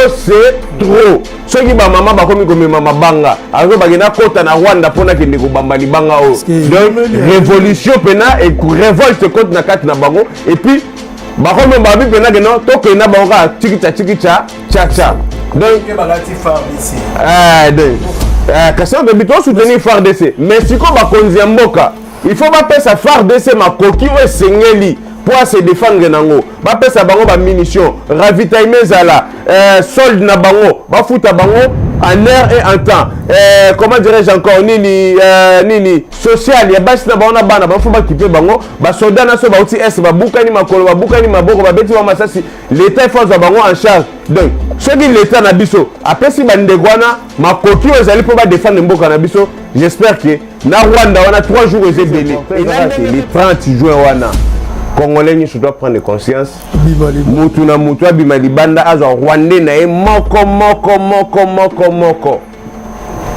C'est trop. Soki bamama bakomi komema mabanga, azo bakenda kota na Rwanda mpo nakende kobamba libanga oyo. Donc révolution mpena, révolte kote na kati na bango. Et puis bakomi babi mpena keno tokenda bango kaka tikicha tikicha cha cha. Donc kasi tobi tosoutenir FARDC, mais sikoyo bakonzi ya mboka, il faut bapesa FARDC makoki oyo esengeli mpo ase défendre nango. Bapesa bango bamunition, ravitaillement ezala, solde na bango bafuta bango en heure et en temps. Comment dirais-je encore, nini, nini social ya basi na bango na bana bafo bakipe bango. Basoldat na so bauti est, babukani makolo, babukani maboko, babeti bango masasi, l'État ifo azwa bango en charge. Donc soki l'État na biso apesi bandeko wana makoki oyo ezali mpo badéfendre mboka na biso, j'espère que na Rwanda wana 3 jours eza ebele. Le 30 juin wana, Congolais nyonso doit prendre conscience. Mutu na mutu abima libanda, azwa Rwandais na ye moko moko moko moko moko.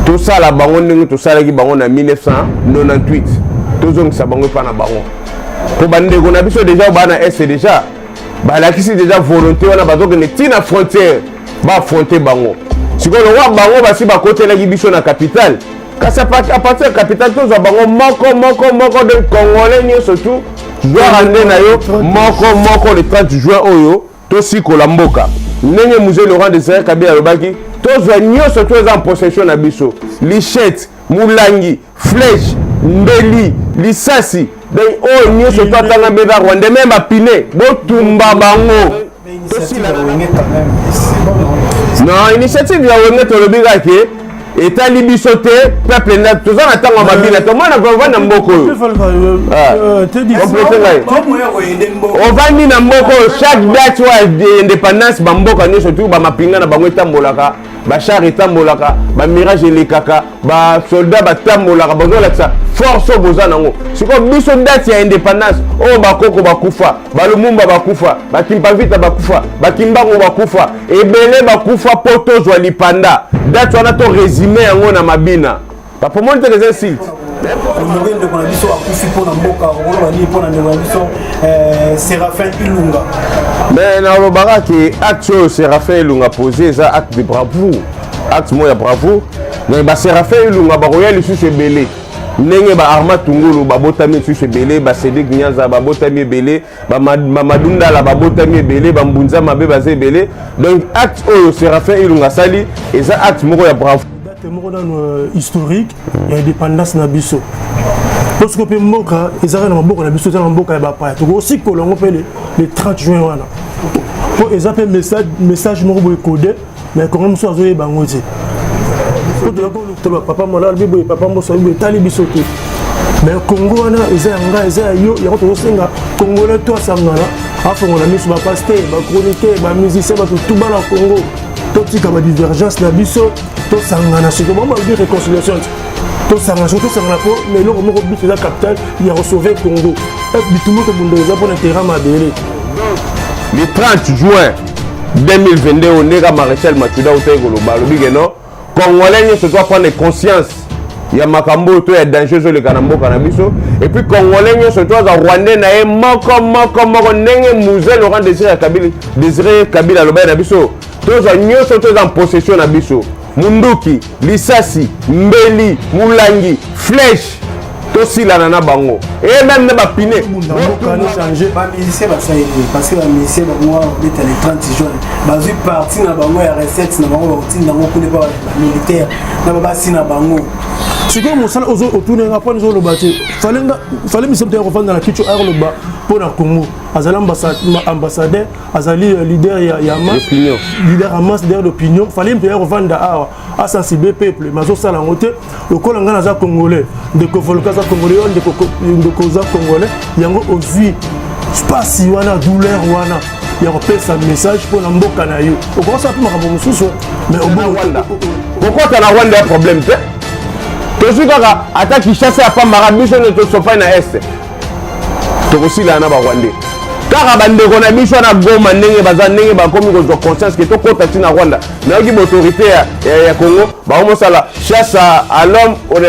Tosala bango ndenge tosalaki bango na 1998, tozongisa bango epa na bango, mpo bandeko na biso déjà baa na est déjà balakisi déjà volonté wana, bazokende ntina frontière, baaffronte bango. Sikoyo lokwa bango basi bakotelaki biso na capitale, kasi à partir ya capitale tozwa bango moko moko moko. Donc Congolais nyonso tu, zwaka nde na yo moko moko le 30 juin oyo, tosikola mboka ndenge Mzee Laurent Désiré Kabila alobaki. Tozwa nyonso to eza en possession na biso: machette, mulangi, flèche, mbeli, lisasi. Donc oyo nyonso to atanga mpe eza Rwandais, même bapine, botumba bango. Non, initiative ya Wenge, tolobi kaka ke etali biso te. Peuple nda toza na ntango ya mabina, tomona ovandi na mboka oyo, complète ngai, ovandi na mboka oyo, chaque date oyo ya indépendance, bamboka nyonso tu bamapinga na bango etambolaka, bachar etambolaka, bamirage elekaka, basoldat batambolaka, bazolakisa force oyo boza nango. Sikoyo biso date ya indépendance oyo, bakoko bakufa, balumumba bakufa, bakimpavita bakufa, bakimbango bakufa, ebele bakufa mpo tozwa lipanda. Date wana to résume yango na mabina. Bapomoni teke eza insulte. Honore ndeko na biso akufi mpo na mboka. Okoloba nini mpo na ndeko na biso Séraphin Ilunga? Mais nalobaka ke acte oyo Séraphin Ilunga posé eza acte de bravoure, acte moko ya bravoure. Donc baséraphin Ilunga bakoya lisusu ebele, ndenge baarma tungulu babotami lisusu ebele, bacédrik Nyanza babotami ebele, bamadundala babotami ebele, bambunza mabe baza ebele. Donc acte oyo Séraphin Ilunga asali eza acte moko ya bravoure. Date moko nano historique ya indépendance na biso, mpo soki mpe mboka ezalaka na maboko na biso, eza na mboka ya bapaya, tokosikola yango mpe le 30 juin wana, mpo eza mpe message moko boye codé, mais Kongo mosusu azoyeba yango te. Po papa mola alobi boye, papa mboso alobi boye, etali biso te. Mais Kongo wana eza ya ngai, eza ya yo. Yango tozosenga Congolais to asangana, afongola miso, bapasteur, bachroniqueur, bamusicien, bato tu bana Congo, totika badivergence na biso, tosangana. Sikoyo bango balobi réconciliation, tosangana soki tosangana mpo na eloko moko biso eza capital ya kosauve Congo. Bitumba tobunda eza mpona terrain mabele. Le 30 juin 2022 oyo, ndenge maréchal Matuda utaki koloba, alobi ke non, Congolais nyonso doit prendre conscience ya makambo oyo to ya danger ezoleka na mboka na biso. Et puis Congolais nyonso to aza Rwandais na ye moko moko moko, ndenge Mzee Laurent Désiré Kabila, Désiré Kabila alobaki na biso, tozwa nyonso to eza en possession na biso: munduki, lisasi, mbeli, mulangi, flèche, tosilana na bango e même na bapine. Bamusicien basali nini? Parce que bamusicien bango wana babeta le 30 juin, bazwi parti na bango ya recette na bango, bakotinda yango kuna mpa bamilitaire na babasi na bango. Sikoyo mosala otunenga mpona ezoloba te, fale miso moto ya kofanda na kicho ayakoloba mpo na Congo. Azali ambassadeur, azali leader ya masse, leader ya masse, leader d'opinion. Fale moto ya kovanda awa asensible peuple, mais azosala yango te. Lokola ngai naza Congolais, ndeko Volka aza Congolais, yo ndeko oza Congolais, yango ozwi spasi wana, douleur wana ya kopesa message mpo na mboka na yo. Okokosala mpe makambo mosusu, mais kokota na Rwanda ya problème te. Tozwi kaka ata Kinshasa ya pambaka biso nde tosofai na est, tokosilana na Barwandais. Kaka bandeko na biso na Goma, ndenge baza, ndenge bakomi kozwa conscience ke tokɔta ntina Rwanda. Nayoki baautorité ya Congo bakomosala chasse à l'homme, on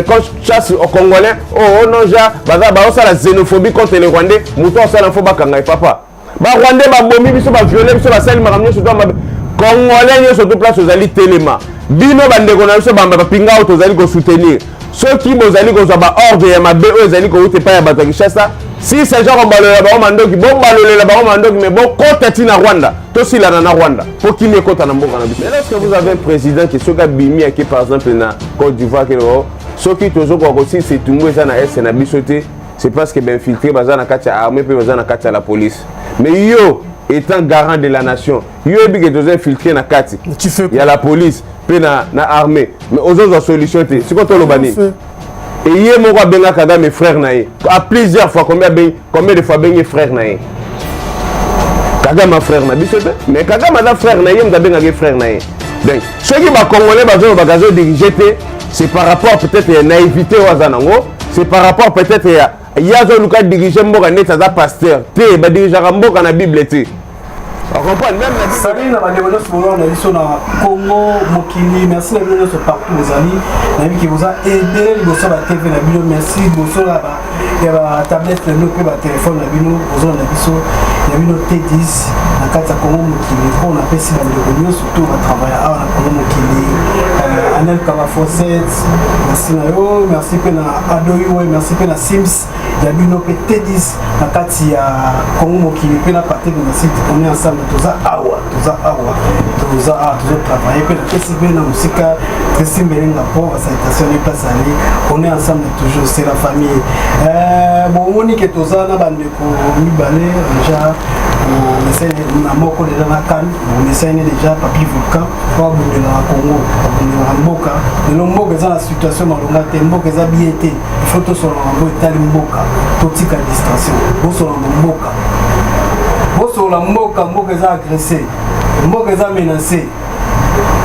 chasse au Congolais. Oh non, ja baza baosala xénophobie contre les Rwandais. Moto asala, fo bakanga ye. Papa, Barwandais babomi biso, baviole biso, basali makambo nyonso to mabe. Congolais nyonso to place ozali telema. Bino bandeko na biso bamba bapinga oyo tozali kosoutenir. Soki bozali kozwa ba ordre ya mabe oyo ezali kowuta epai ya bato ya Kinshasa, si sergent kobalolela bango mandoki, bobalolela bango mandoki, mais bokota ti na Rwanda, tosilana na Rwanda mpo kimia ekota na mboka na biso. Mais lorsque vous avez un président qui soki abimi ake par exemple na Côte d'Ivoire, ke soki tozokoka kosilisa etumbu eza na est na biso te, c'est parce que bainfiltré baza na kati ya armée mpe baza na kati ya la police. Mais yo étant garant de la nation, yo oyebi ke toza infiltré na kati ya la police mpe na armée, mais ozozwa solution te. Sikoyo toloba nini? Eye moko abenga Kagame frère na ye à plusieurs fois. Combien abengi, combien de fois abengi frère na ye Kagame? Frère na biso te, mais Kagame aza frère na ye, moto abengaki frère na ye. Donc soki bacongolais bazolobaka azodirige te, c'est par rapport peut-être ya naïveté oyo aza nango, c'est par rapport peut-être ya ye azoluka dirige mboka neti aza pasteur te. Badirigeaka mboka na Bible te. Comprendre même na Salut na bandeko nyonso bolona na biso na Congo Mokili. Merci na bino nyonso partout bozali. Nayebi ke boza ebele liboso ya baTV na bino. Merci liboso ya batablette na bino mpe batelefone na bino bozona na biso ya bino T10 na kati ya Congo Mokili. Mpo napesi bandeko nyonso to batravaille awa na Congo Mokili, Anel Kaba Foset, merci na yo. Merci mpe na Adoiwe, merci mpe na Sims ya bino mpe T10 na kati ya Congo Mokili mpe na Patrik na site. On est ensemble, toza awa, toza awa, toza awa, tozotravaille. Mpe napesi mpe na mosika Tracy Mbelenga mpo basalutation ne place ali. On est ensemble toujours, c'est la famille. Bomoni ke toza na bandeko mibale déjà, na moko déjà na kan bomesani déjà, Papi Volcan, po abundelaka Congo, abundelaka mboka. Lelo mboka eza na situation malonga te, mboka eza bien te. Il faut tosolola yango etali mboka, totika distraction, bosolola mboka, bosolola mboka. Mboka eza agressé, mboka eza menacé.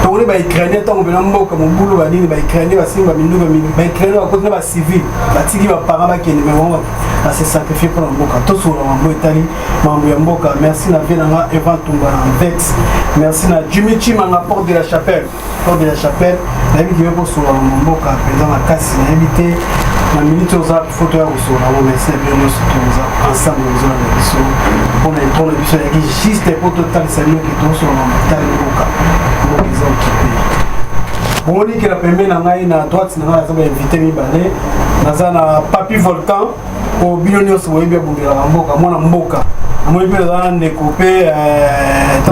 Tomoni baukrainien ntango mpena mboka mobulu banini, baukrainien basimbi baminduki, baukrainien bakoti na bacivil, batiki baparent bakende, me bango base sacrifie mpona mboka. Tosolola mambo etali mambo ya mboka. Merci na vie nanga Evan Tumba na Vex. Merci na Jimmy Chimanga, Porte de la Chapelle, Porte de la Chapelle. Nayebi ke yo kosolola mambo mboka mpenza makasi. Nayebi te na minute oza foto ya kosolola yango. Merci na bino nyonso, toza ensemble, ozolanda biso mpona intro na biso eyaki juste mpo totalisa bino ke tosolola mambo etali mboka. Mboka eza occupé. Bomoni ke na pembeni na ngai, na droite na ngai, naza bainvité mibale. Naza na Papi Volcan oyo bino nyonso boyebi, abundelaka mboka, mwana mboka. Namoni mpe naza na ndeko mpe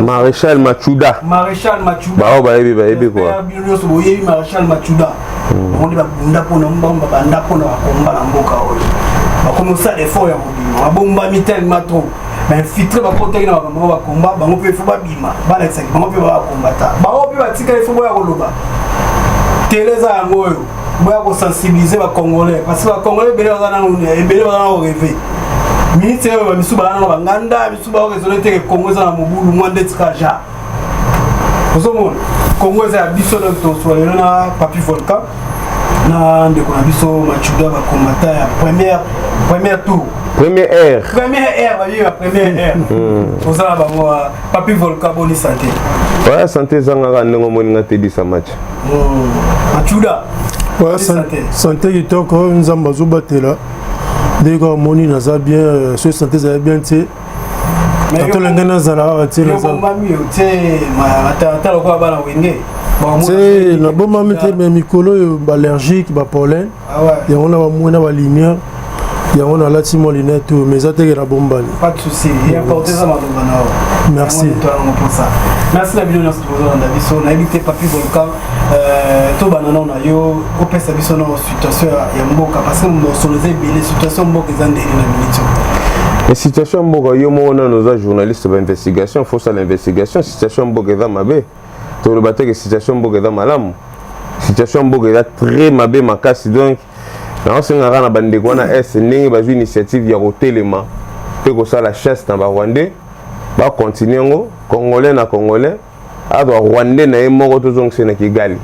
Maréchal Machuda. Maréchal Machuda. Bao bayebi, bayebi quoi. Bino nyonso boyebi Maréchal Machuda. Bango nde babunda mpona bango, babanda mpona bakomba na mboka oyo. Bakomi osala effort ya kobima, babombami tellement trop, bainfiltré bakotaki na makambo bakomba bango mpe. Ifo babima, balakisaki bango mpe babakombata bango mpe batikali. Ifo boya koloba tele eza yango oyo, boya kosensibiliser bacongolais, parce que bacongolais ebele baza nano, ebele baza na korêver minute oyo. Bamisu baza nano banganda, misu bakoraisonner te ke Congo eza na mobulu mwa ndeti ka ja ozomona Congo eza ya biso. Donc tosola lelo na Papi Volcan na ndeko na biso Machuda, bakombata ya première tour. Première ère. Première ère, bayebi ya première ère. Toza na bango. Papi Volcan, boni santé? Ouais, santé ezangaka ndenge omoni nga tedisa match. Machuda? Ouais, santé kitoko, Nzambe azobatela. Ndenge kaka omoni naza bien, soki santé ezali bien te, natolenge nazala awa te. Ata lokola bana Wenge. Te, nabomami te, mais mikolo oyo baallergique, bapollen yango na bamoi na balumière yango, nalati mwa lunette oyo, mais eza teke nabombani. Pas de souci, importe eza maloba na yo. Merci. Merci na bino nyonso tozolanda biso. Nayebi te, Papi Volcan, tobanda nao na yo, opesa biso nao situation ya mboka, parce que mosolo eza ebele. Situation mboka eza ndenge na minute? Situation ya mboka, yo moko nano oza journaliste bainvestigation, fosala investigation. Situation ya mboka eza mabe, toloba te ke situation mboka eza malamu. Situation ya mboka eza très mabe makasi. Donc naosengaka na bandeko wana est, ndenge bazwi initiative ya kotelema mpe kosala chasse na barwandais, bacontinue yango. Congolais na congolais azwa rwandais na ye moko, tozongisa na Kigali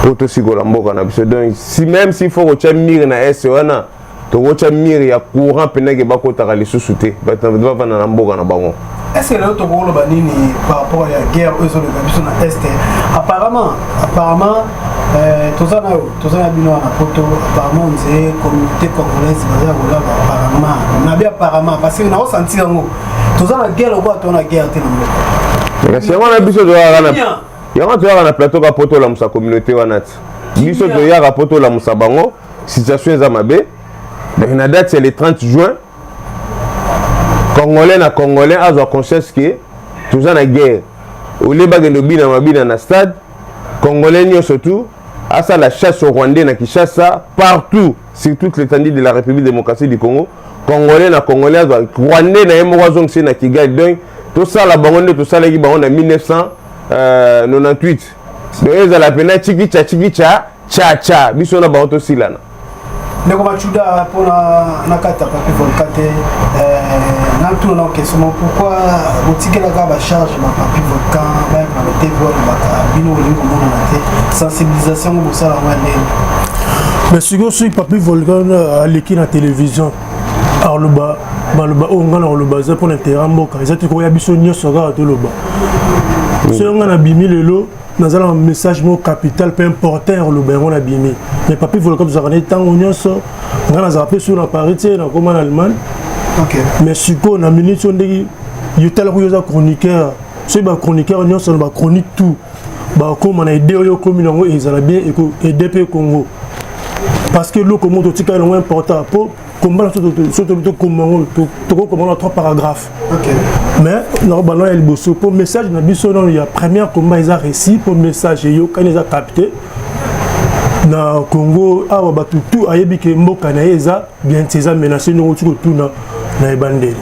mpo tosikola mboka na biso. Donc si même s'il faut kotya mur na est wana, tokotya mur ya courant mpendake bakotaka lisusu te, bato bavanda na mboka na bango. Est ce que lelo tokoloba nini par rapport ya guerre oyo ezoleka biso na est? Apparemment, toza na yo, toza na bino wana poto. Apparemment nzee communauté congolaise baza ya kolala. Apparemment nabi, apparemment, parce que naosentir yango, toza na guerre lokola toza na guerre te na mboka. Kasi yango wana biso toyaka na yango toyaka na plateau ka po tolamusa communauté wana ti biso toyaka po tolamusa bango. Situation eza mabe. Donc na date ya le 30 juin, Congolais na Congolais azwa conscience ke toza na guerre. Olie bakende obina mabina na stade, Congolais nyonso tu asala chasse au Rwandais na Kinshasa, partout sur toute l'étendue de la République démocratique du Congo. Congolais na Congolais azwa Rwandais na ye moko, azongisi na Kigali. Donc tosala bango nde tosalaki bango na 1998. Donc ezala mpena chikicha chikicha cha cha, biso na bango tosilana. Ndeko Machuda, mpona na kati ya Papi Volcan te, natuna na question mo: pourquoi botikelaka bacharge baPapi Volcan bayaka na TV balobaka, bino bolingi komonana te? Sensibilisation ngo bosala yango ya ndenge? Mais sikoyo soki Papi Volcan aleki na télévision, aloba baloba oyo ngai na koloba eza mpona intérêt mboka, eza te koya biso nyonso kaka toloba. Soki ngai nabimi lelo, naza na message moko capital mpe important ya koloba, yango nabimi. Mais Papi Volcan tozalaka na ntango nyonso, ngai nazalaka mpe sur na Paris te, nakoma na Allemagne. Mais sikoyo na minute oyo, ndenge yo talaka, oyo oza chroniqueur, soki bachroniqueur nyonso na bachronique tout bakóma na idée oyo okomi nango, ezala bien, aide mpe Congo, parce que eloko moko totikali yango important mpo komba na so tokoma yango, tokokoma na trois paragraphes. Mais nakobanda ya liboso mpo message na biso nano ya première combat eza réussi, mpo message eyokani, eza capté na Congo awa. Bato tu ayebi ke mboka na ye eza bien te, eza menacé, ndenge oti kotuna na ebandeli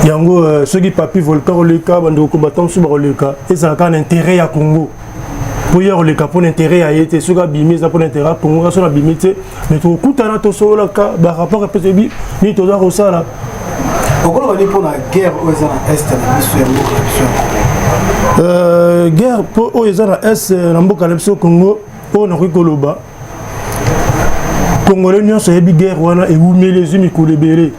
yango. Soki Papi Volcan koleka, bandeko combattant mosusu bakoleka, ezalaka na intérêt ya Congo, mpo ye koleka mpo na intérêt ya ye te. Soki abimi, eza mpo na intérêt ya Congo. Soki abimi te, mais tokokutana, tosololaka barapport, epe toyebi nini toza kosala. Okoloba nini mpona guerre oyo eza na est na biso, ya mboka na biso ya Congo? Guerre mpo oyo eza na est na mboka na biso Congo, oyo nakoki koloba, Congolais nyonso ayebi guerre wana ewumeli, ezwi mikolo ebele.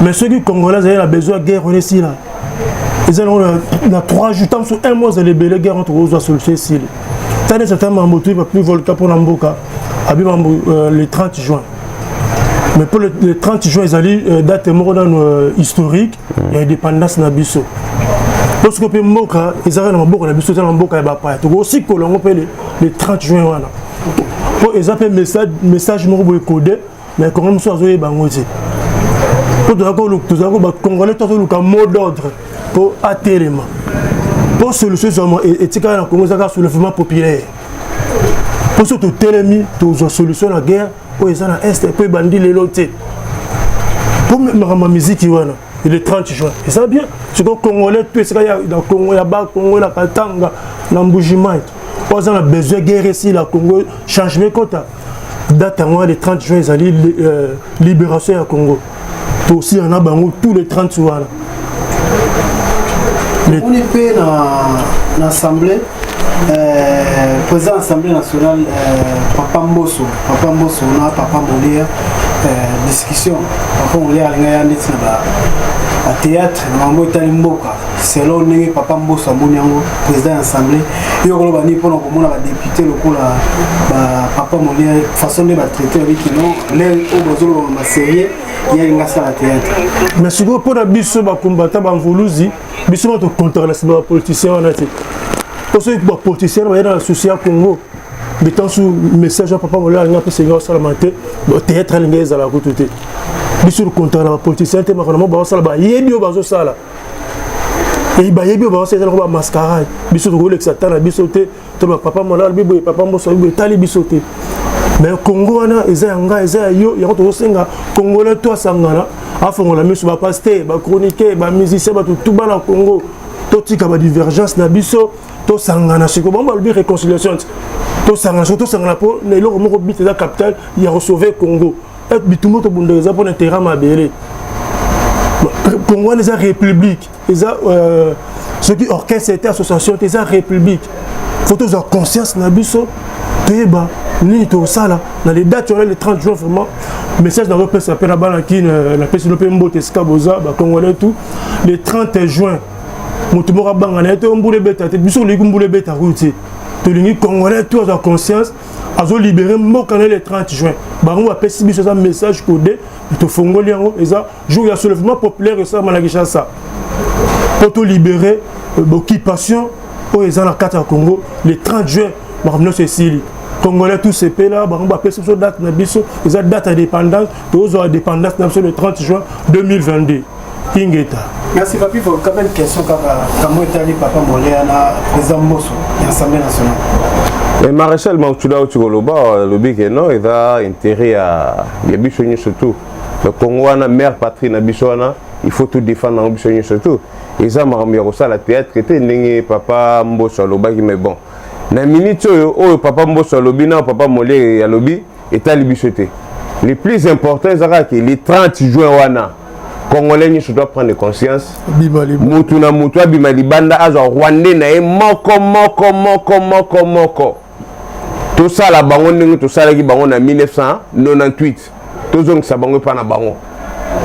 Mais soki Congolais azali na besoin ya guerre wana esila, eza nango na 3 jours, ntango mosusu 1 mois ezala ebele, guerre wana tokozwa solution, esili. Tani certain mambo toyi Papi Volcan mpona mboka abi mambo le 30 juin. Mais pour le 30 juin ezali date moko nano historique ya indépendance na biso, mpo soki mpe mboka ezalaka na maboko na biso, eza na mboka ya bapaya, tokosikola yango mpe le 30 juin wana, mpo eza mpe message moko boye codé. Mais Congolais mosusu azoyeba yango te, mpo tozalaka bacongolais to azoluka mot d'ordre mpo atelema, mpo solution ezwama etikala na Congo ezaka soulèvement populaire. Mpo soki totelemi, tozwa solution na guerre oyo eza na est, mpo ebandi lelo te. Mpo makambo ya miziki wana, le 30 juin eza bien. Sikoyo Congolais to esika na Congo ya Bakongo, na Katanga, na Mbujimai, oyo aza na besoin guerre esila, Congo changement ekota, date yango le 30 juin ezali libération ya Congo. Tosila na bango tous les 30 wana. Omoni mpe na assemblée, président Assemblée nationale, papa Mboso na papa Molière, discussion. Papa Molière alinga ya neti na bathéâtre na mambo etali mboka, selon ndenge papa Mboso amoni yango, président ya assemblée. Yo koloba nini mpona komona badéputé lokola papa Molière, façon nde batraité babiki non lere oyo bazoloba basérieux, ye alinga asala théâtre? Mais sikoyo mpona biso bacombattant bamvuluzi, biso ma tokontaka na nsima bapoliticien wana te, po soki bapoliticien baye na souci ya Congo, betansu message ya papa Molière alinga apesa, elinga osalama te, théâtre alinga ezala kutu te. Biso tokontaka na bapoliticien te. Makambo mo bazosala, bayebi oyo bazosala, bayebi oyo bazosala, eza nango bamascarade. Biso tokolekisa ta na biso te to bapapa Molière biboye, papa Mboso biboye, etali biso te. Mais Congo wana eza ya ngai, eza ya yo. Yango tozosenga Congolais to asangana, afongola miso, bapasteur, bachroniqueur, bamusicien, bato tu bana Congo, totika badivergence na biso, tosangana. Sikoyo bango balobi réconciliation te, tosangana. Sikoyo tosangana mpo na eloko moko bite eza capital ya kosauver Congo. Bitumba tobundaka eza mpona terrain mabele. Congo wana eza république, eza soki orchestre te, association te, eza république. Faut tozwa conscience na biso, toyeba nini tosala na les dates wana, le 30 juin. Vraiment, message nazopesa mpe na bana Kine, napesi no mpe mbote esika boza, bacongolais tout, le 30 juin moto moko abanga na ye te, mbula ebeta te. Biso tolingi mbula ebeta kutu te, tolingi Congolais tout azwa conscience, azolibere mboka na ye le 30 juin. Bango bapesi biso, eza message codé, tofongoli yango, eza jour ya soulèvement populaire esalama na Kinshasa. Mpo tolibere occupation oyo eza na kati ya Congo. Le 30 juin, makambo nyonso esili. Congolais tous sepela. Bango bapesi biso date na biso, eza date ya dépendance. Tozwa indépendance na biso le 30 juin 2022. Ingeta. Merci, papi. Faut quand même question kaka kambo etali papa Molia na président Mboso ya Assemblée nationale. Mais maréchal Mautuda auti koloba, alobi ke non, eza intérêt ya biso nyonso tout. Le Congo wana, mère patrie na biso wana, il faut tout défendre yango biso nyonso tout. Eza makambo ya kosala théâtre te ndenge papa Mboso alobaki. Mais bon, na minute oyo, oyo papa Mboso alobi na papa Moliere alobi etali biso te. Le plus important eza kaka ke le 30 juin wana, Congolais nyonso doit prendre conscience. Mutu na mutu abima libanda, azwa Rwandais na ye moko moko moko moko moko. Tosala bango ndenge tosalaki bango na 1998, tozongisa bango epa na bango,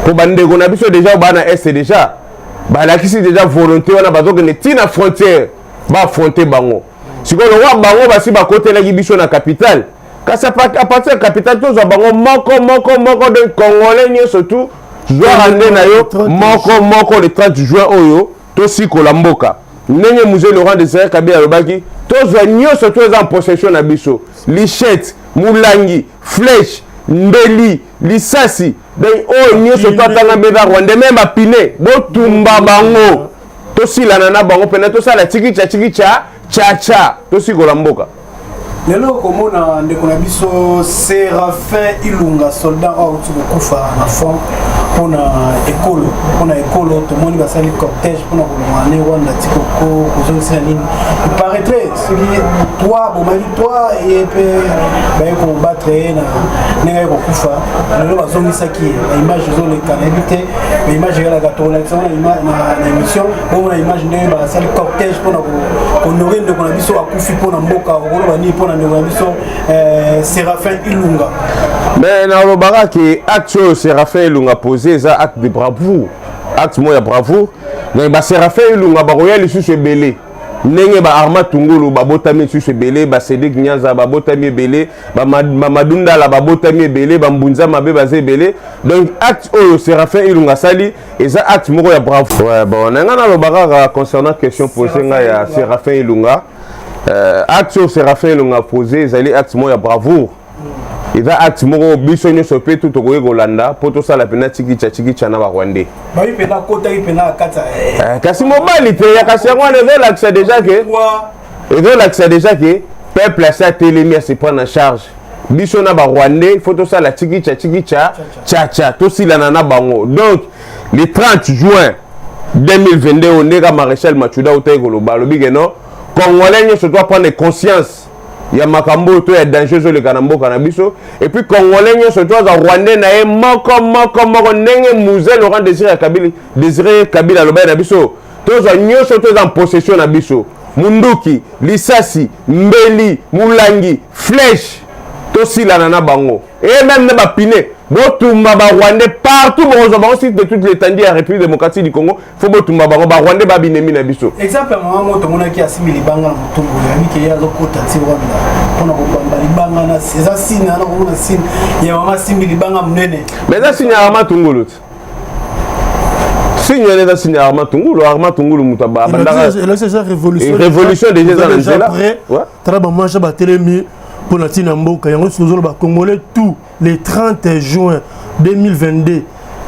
mpo bandeko na biso déjà baa na Est déjà balakisi déjà volonté wana, bazokende ntina frontière, baaffronte bango. Sikoyo lokwa bango basi bakotelaki biso na capitale, kasi à partir ya capitale tozwa bango moko moko moko. Donc Congolais nyonso tout, zwaka nde na yo moko moko le 30 juin oyo, tosikola mboka ndenge Mzee Laurent Désiré Kabila alobaki. Tozwa nyonso to eza en possession na biso: machette, mulangi, flèche, mbeli, lisasi. Donc oyo nyonso to atanga mpe eza Rwandais, même bapine, botumba bango, tosilana na bango mpena, tosala tikicha tikicha chacha, tosikola mboka. Lelo komona ndeko na biso Séraphin Ilunga, soldat oyo auti kokufa na front mpona ekolo. Tomoni basali cortège mpona kolongwa ne Rwanda ti kozongisela nini. Il paraîtrait soki 3 bomaki 3, ye mpe baye kobattre ye na ndenge aye kokufa. Lelo bazongisaki ye, baimage ezoleka, nayebi te, baimage ekalaka, tokolakisa na émission. Bomona image ndenge basali cortège mpona kohonorer ndeko na biso akufi mpona mboka. Okoloba nini mpona ndeko na biso Séraphin Ilunga? Mais nalobaka ke acte oyo Séraphin Ilunga posé eza acte de bravoure, acte moko ya bravoure. Donc baSéraphin Ilunga bakoya lisusu ebele, ndenge baArma Tungulu babotami lisusu ebele, baCédrik Nyanza babotami ebele, bamadundala babotami ebele, bambunza mabe baza ebele. Donc acte oyo Séraphin Ilunga asali eza acte moko ya bravoure. Ouais, bon, na ngai naloba kaka concernant question posé ngai ya Séraphin Ilunga, acte oyo Séraphin Ilunga posé ezali acte moko ya bravoure. Eza acte moko biso nyonso mpe tu tokoki kolanda mpo tosala mpena tikicha tikicha na Barwandais. Bayi mpena akotaki mpena na kati. Kasi mobali te ya, kasi yango wana ezolakisa déjà ke peuple asi atelemi, ase prendre en charge. Biso na Barwandais, faut tosala tikicha tikicha chacha, tosilana na bango. Donc le 30 juin 2022 oyo, ndenge maréchal Machuda otaki koloba, alobi ke non, Congolais nyonso doit prendre conscience ya makambo oyo to ya danger ezoleka na mboka na biso. Et puis Congolais nyonso to aza Rwandais na ye moko moko moko, ndenge Mzee Laurent Désiré Kabila, Désiré Kabila alobaki na biso, tozwa nyonso to eza en possession na biso: munduki, lisasi, mbeli, mulangi, flèche, tosilana na bango. Et même na bapine, botumba Barwandais partout bokozwa bango, sur de toute l'étendue ya République démocratique du Congo. Faut botumba bango, Barwandais babinemi na biso. Exemple ya mama mo tomonaki asimbi libanga na motumbu, yabi ke ye azokota ti Rwanda mpona kobamba libanga na, eza signe wana, komona signe ya mama asimbi libanga monene. Mais eza signe ya Arma Tungulu te. Signe wana eza signe ya Arma Tungulu. Arma Tungulu moto abandaka eza révolution. Révolution déjà eza na nzela. Tala, bamwasa batelemi mpona ntina mboka. Yango tozoloba, Congolais tout, le 30 juin 2022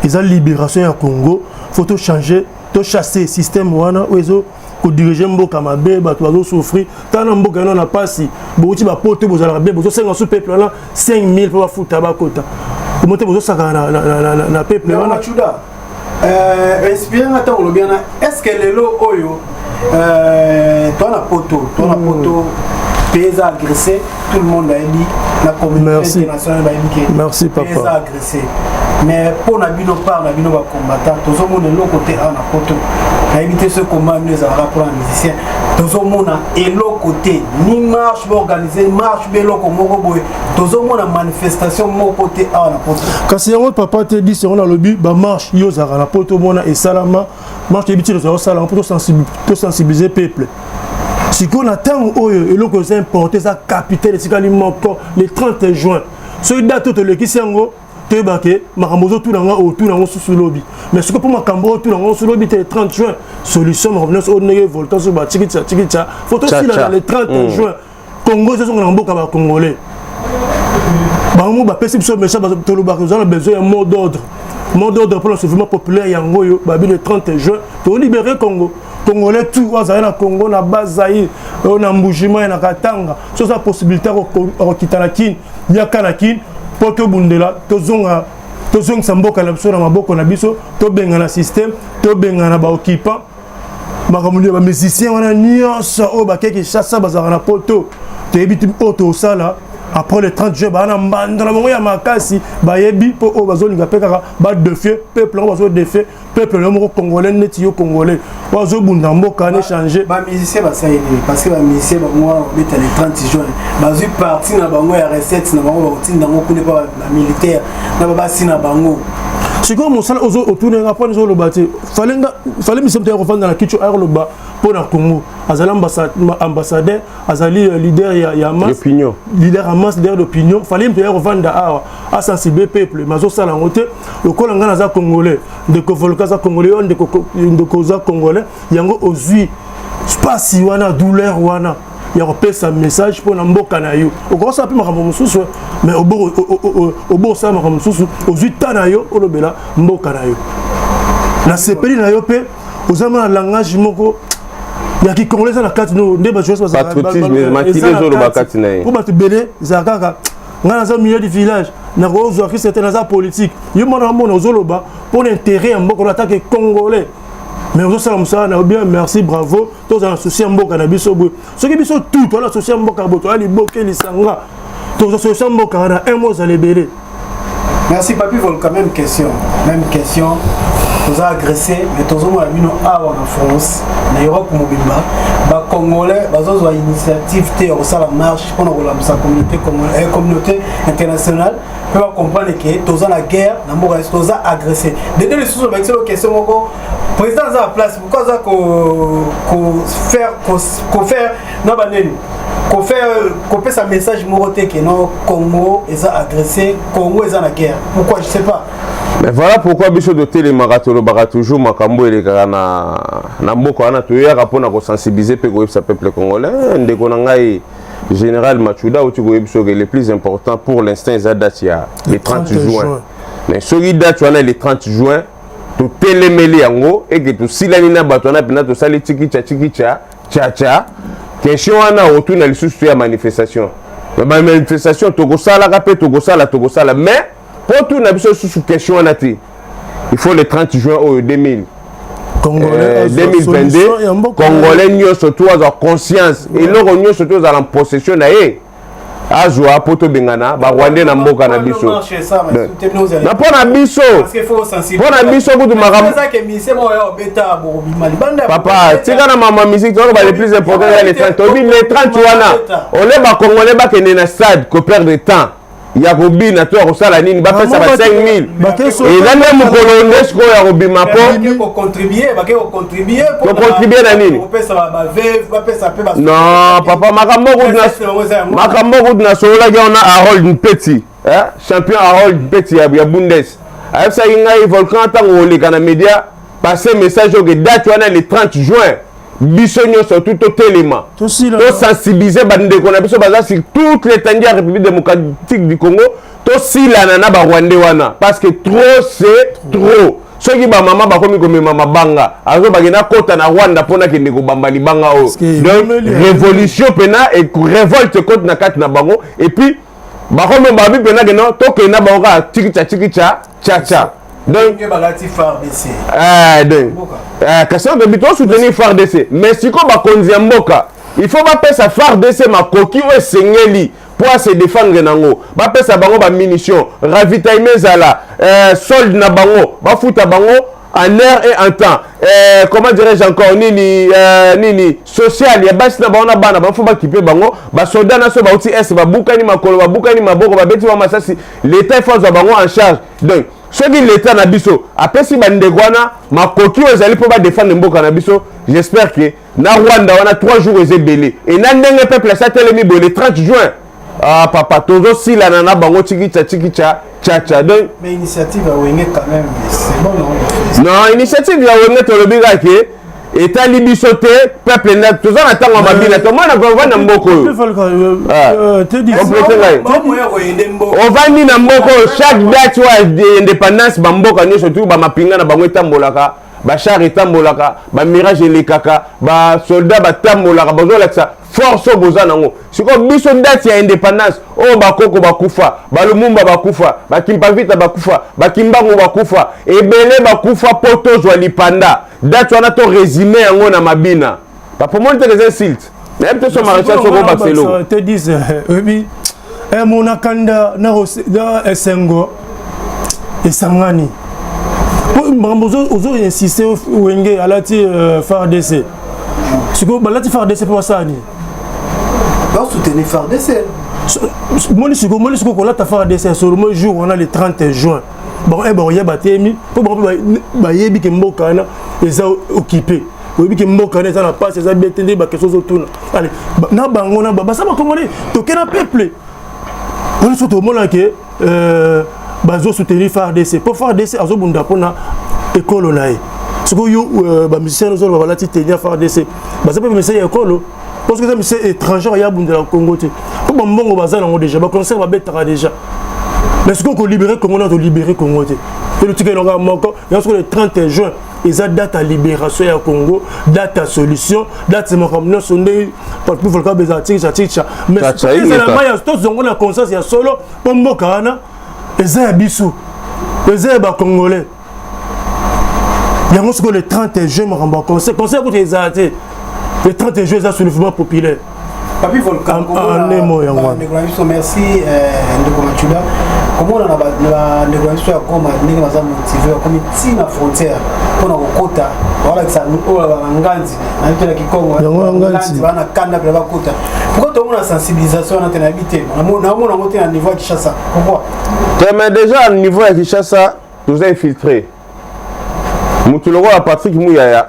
eza libération ya Congo. Faut tochanger, tochasser système wana oyo ezo kodiriger mboka mabe. Bato bazosouffrir, tala na mboka yana na mpasi. Bouti bapoto, bozalaka bien, bozosenga su peuple wana 5000 mpo bafuta bakota omo te, bozosakana na peuple wana. Machuda, inspiré nga ntango olobi wana. Est ce que lelo oyo toa na poto, toa na poto, pays eza agressé, tout le monde ayebi, na communauté internationale bayebi ke Merci, papa. eza agressé, mais mpo na bino, part na bino bacombattant, tozomona eloko te awa na poto. Nayebi te soki komba bino ezalaka mpona musicien. Tozomona eloko te, ni marche baorganiser marche be eloko moko boye, tozomona manifestation moko te awa na poto. Kasi yango, papa, te disi yango nalobi, bamarche yo ozalaka na poto, omona esalama marche, yebi ti tozala kosala mpo tosensibiliser peuple. Sikoyo na ntango oyo, eloko eza important, eza capital esikali moko, le 30 juin. Soki date oyo tolekisi yango, Toyeba ke makambo ozotuna nga, otuna yango susu lobi. Mais sikoyo, mpo makambo oyo otuna yango susu lobi te, le 30 juin solution, makambo nyonso oyo ndenge Volcan so batikitisa tikitisa, faut tosila na le 30 juin. Congo ezozonga na mboka. Bacongolais bango bapesi biso message, tolobaka toza na besoin ya mot d'ordre, mot d'ordre mpona soulèvement populaire. Yango oyo babi le 30 juin tolibérer Congo. Congolais tout oyo azali na Congo, na Bas-Zaïre, oyo na Mbujimai, na Katanga, so oza possibilité ya kokita na Kine, yaka na Kine mpo tobundela, tozonga, tozongisa mboka na biso na maboko na biso, tobengana système, tobengana baoccupant. Makambo ya bamusicien wana nyonso oyo bakei Kinshasa, bazalaka na Poto, toyebi ti oyo tosala après le 30 juin. Baa na mbando na bango ya makasi, bayebi mpo oyo bazolinga mpe kaka badéfier peuple yango, bazodéfier peuple yo moko congolais, neti yo congolais oyo azobunda mboka na échange. Bamusicien basali nini? Parce que bamusicien bango wana babeta le 30 juin, bazwi parti na bango ya recette na bango, bakotinda yango kuna mpa bamilitaire na babasi na bango. Sikoyo mosala otunenga mpona ezoloba te, fale mise moto ya kofanda na kicho ayakoloba mpo na Congo. Azali ambassadeur, azali leader ya masse, leader ya masse, leader d'opinion. Fale moto ya kovanda awa asensibiliser peuple, mais azosala yango te. Lokola ngai naza congolais, ndeko Volka aza congolais, yo ndeko oza congolais, yango ozwi spasi wana, douleur wana ya kopesa message mpo na mboka na yo. Okosala mpe makambo mosusu, mais obo osala makambo mosusu, ozwi ta na yo olobela mboka na yo. Nasepeli na yo mpe oza na langage moko ya kicongolais eza na kati no nde bajournaliste po bato ebele ezala kaka ngai naza milieu du village, nakozwa kriste te, naza politique. Yo mwana mona ozoloba mpo na intérêt ya mboka en tant que congolais, mais ozosala mosala na yo bien. Merci, bravo. Tozala na souci ya mboka na biso boye. Soki biso tout toza na souci ya mboka boye, toya liboke lisanga, tozwa solution mboka wana, un mois ozala ebele. Merci Papi Volka. Même question, même question. Toza agressé, mais tozomona bino awa na France, na Europe mobimba, bacongolais bazozwa initiative te ya kosala marche mpona kolamusa communauté, communauté internationale mpe bacomprendre ke toza na guerre na mboka, toza agressé. Dede lisusu bakisi question moko: président aza na place, pourquoi aza kofaire na banini, kofaire kopesa message moko te ke non, Congo eza agressé, Congo eza na guerre? Pourquoi? Je sais pas. Mais voilà pourquoi biso totelemaka, tolobaka toujours makambo elekaka na mboka wana. Toyaka mpona kosensibiliser mpe koyebisa peuple congolais. Ndeko na ngai général Machuda auti koyebi soki le plus important pour l'instant eza date ya le 30 juin. Mais soki date wana, le 30 juin, totelemeli yango eke tosilani na bato wana mpena, tosali tikicha tikicha chacha, question wana otuna lisusu to ya manifestation. Bamanifestation tokosalaka mpe tokosala, tokosala, mais mpo tuna biso lisusu question wana te, il faut le 30 juin oyo 2000 2022, congolais nyonso to azwa conscience, eloko nyonso to ozala en possession na ye azwa mpo tobengana barwandais na mboka na biso. Na mpo na biso kutu makambo, papa, tika na mama musique. Toyoka ba le plus important eza le 30. Toyebi le 30 wana ole bacongolais bakende na stade koperdre temps ya kobina to ya kosala nini, bapesa ba 5000, eza nde mokolo nde sikoyo ya kobima mpo kocontribuer na nini? Non papa, makambo kutu nasololaki wana. Harold Mpeti, champion Harold Mpeti ya Bundes ayebisaki ngai: "Volcan, ntango oleka na média, passe message oke date wana le 30 juin, biso nyonso tu totelema, tosensibiliser bandeko na biso baza sur toute l'étendue ya République démocratique du Congo, tosilana na barwandais wana, parce que trop c'est trop." Soki bamama bakomi komema mabanga, azobakenda kota na Rwanda mpona kende kobamba libanga oyo. Donc révolution mpena, révolte ekoti na kati na bango. Et puis bakomi babi mpena keno tokende na bango kaka tikicha tikicha chacha. Donc kasi tobi tosoutenir FARDC, mais sikoyo bakonzi ya mboka, il faut bapesa FARDC makoki oyo esengeli mpo ase défendre nango, bapesa bango bamunition, ravitaillement ezala, solde na bango bafuta bango en heure et en temps, comment dirais-je encore, nini, nini social ya basi na bango na bana bafo bakipe bango. Basoldat na so bauti est, babukani makolo, babukani maboko, babeti bango masasi, l'état il faut azwa bango en charge. Donc soki l'état na biso apesi bandeko wana makoki oyo ezali mpo badéfendre mboka na biso, j'espère que na Rwanda wana 3 jours eza ebele. E na ndenge peuple asi atelemi boye, le 30 juin, Ah papa, tozosilana na bango chikicha chikicha chacha. Donc mais initiative ya Wenge quand même, c'est bon non? Non, initiative ya Wenge tolobi kaka ke etali biso te, peuple nde toza na ntango ya mabina, tomona ovandi na mboka oyo, ovandi na mboka oyo, chaque date oyo ya indépendance, bamboka nyonso tu bamapinga na bango etambolaka, bachar etambolaka, bamirage elekaka, basoldat batambolaka, bazolakisa force oyo boza nango. Sikoyo biso date ya indépendance oyo, bakoko bakufa, balumumba bakufa, bakimpavita bakufa, bakimbangu bakufa, ebele bakufa mpo tozwa lipanda. Date wana to résume yango na mabina. Papa, omoni teke eza insulte, nayebi te so maréchal soko obakisa eloko. Te 10 oyebi monakanda na esengo esangani. Makambo ozo insiste, Wenge alati FARDC. Sikoyo balati FARDC mpo basala nini? Basoutenir FARDC. Moni sikoyo, moni sikoyo kolata FARDC solo jour wana, le 30 juin, bango bakoyeba temi mpo bango mpe bayebi ke mboka wana eza occupé, oyebi ke mboka wana eza na pasi, eza bien te. Nde baquestion ozotuna, ale na bango na baza bacongolais, toke na peuple wana. So tomona ke bazosoutenir FARDC mpo FARDC azobunda mpona ekolo na ye. Sikoyo yo, bamusicien ozoloba balati tenue ya FARDC, baza mpe bamusicien ya ekolo, parce que eza musicien étranger ya bundela Congo te, mpo bambongo baza nango déjà, baconcert babetaka déjà. Mais sikoyo kolibérer Congo na tolibérer Congo te, elotika elonga moko yango. Sikoyo le 30 juin eza date ya libération ya Congo, date ya solution, date ya makambo nyonso. Nde Papi Volka bezala tikisa tikisa, mais ezala mai ya tozongo na conscience ya solo, mpo mboka wana eza ya biso, eza ya bacongolais. Yango sikoyo le 30 juin, makambo ya concert, concert kuta ezala te. Le 30 juin eza soulèvement populaire. Papi Volcan, ndemo yango. Ndeko na biso, merci ndeko Machuda. Komona na bandeko na biso ya Goma ndenge baza motivé, bakomi ntina frontière mpona kokota, baolakisa oyo bana nganzi na biso na Kikongo, nganzi bana kanda mpena bakota. Pourquoi tomona sensibilisation wana te? Nayebi te, naomona yango te na niveau ya Kinshasa. Pourquoi? Te, mais déjà niveau ya Kinshasa toza infiltré. Motu lokola Patrick Muyaya,